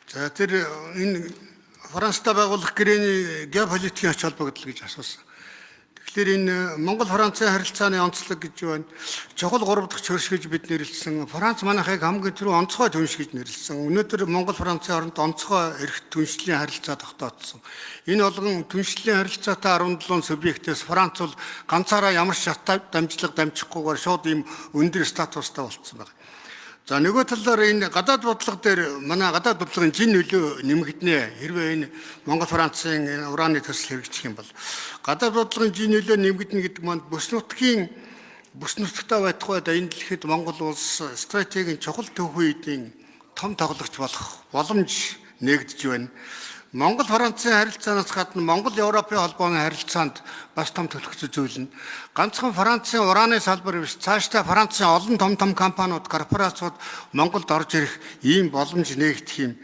За, тэр энэ Францтай байгуулах гэрээний геополитикийн ач холбогдол гэж асуусан. Тэгэхээр энэ Монгол Францын харилцааны онцлог гэж байна. Чухал гурав дахь чөрш гэж бид нэрлэсэн. Франц манайхыг хамгийн түрүү онцгой түнш гэж нэрлэсэн. Өнөөдөр Монгол Францын хооронд онцгой эрх түншлэлийн харилцаа тогтоодсон. Энэ болгон түншлэлийн харилцаатай 17 субъектээс Франц бол ганцаараа ямар ч шат дамжлага дамжихгүйгээр шууд ийм өндөр статустай болцсон байна. За, нөгөө талаар энэ гадаад бодлого дээр манай гадаад бодлогын жин нөлөө нэмэгдэнэ. Хэрвээ энэ Монгол Францын энэ ураны төсөл хэрэгжих юм бол гадаад бодлогын жин нөлөө нэмэгдэнэ гэдэг маань бүс нутагтай байтугай энэ дэлхийд Монгол улс стратегийн чухал түүхэн эдийн том тоглогч болох боломж нээгдэж байна. Монгол Францын харилцаанаас гадна Монгол Европын холбооны харилцаанд бас том түлхэц үзүүлнэ. Ганцхан Францын ураны салбар биш, цаашдаа Францын олон том том компаниуд, корпорациуд Монголд орж ирэх ийм боломж нээгдэх юм.